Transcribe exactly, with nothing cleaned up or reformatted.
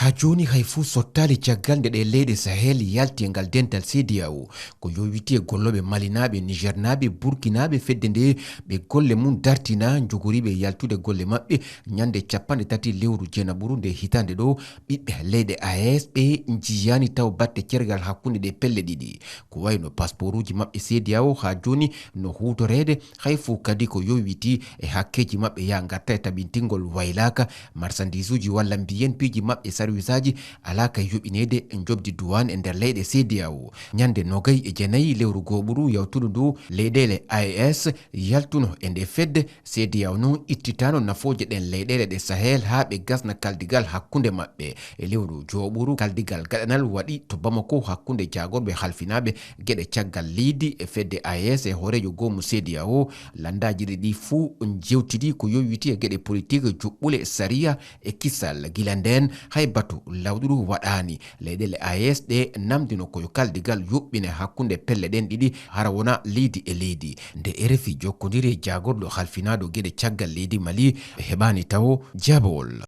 Haa jooni hay fuu sottaali caggal nde ɗee leyɗe Sahel yalti e ngal dental C D A O. Ko yowiti e gollooɓe malinaaɓe, nigernaaɓe, burkinaaɓe fedde nde ɓe golle mum dartina, njogoriiɓe yaltude golle maɓɓe ñande capanɗe tati lewru jeenaɓuru nde hitaande ɗo. Ɓiɓɓe leyɗe A E S ɓe njiyaani taw batte cergal hakkunde ɗe pelle ɗiɗi. Ko wayno pasporuuji maɓɓe C D A O haa jooni no huutoreede, hay fuu kadi ko yowiti e hakkeeji maɓɓe yaa ngatta e tabintingol waylaaka, marsandiisuuji walla mbiyen piiji maɓɓe sarwisaaji alaa ka yoɓineede njoɓdi duwaan e nder leyɗe C D A O. Ñande nogay e jeenayi lewru gooɓuru yawtundu ndu, leyɗeele A E S yaltuno e nde fedde C D A O noon ittitaano nafooje ɗen leyɗeele ɗe Sahel haa ɓe gasna kaldigal hakkunde maɓɓe. E lewru jooɓuru, kaldigal gaɗanal waɗi to Bamako hakkunde jaagorɓe halfinaaɓe geɗe caggal leydi e fedde A E S e hooreejo goomu C D A O. Lanndaaji ɗiɗi fuu njewtidi ko yowiti e geɗe politik, juɓɓule, sariya e kisal. Gila ndeen, hay batu lawɗuru waɗaani. Leyɗeele A E S ɗe namdino ko yo kaldigal yuɓɓine hakkunde pelle ɗen ɗiɗi, hara wona leydi e leydi. Nde R F I jokkondiri e jaagorɗo halfinaaɗo geɗe caggal leydi Mali, ɓe heɓaani tawo jaabawol.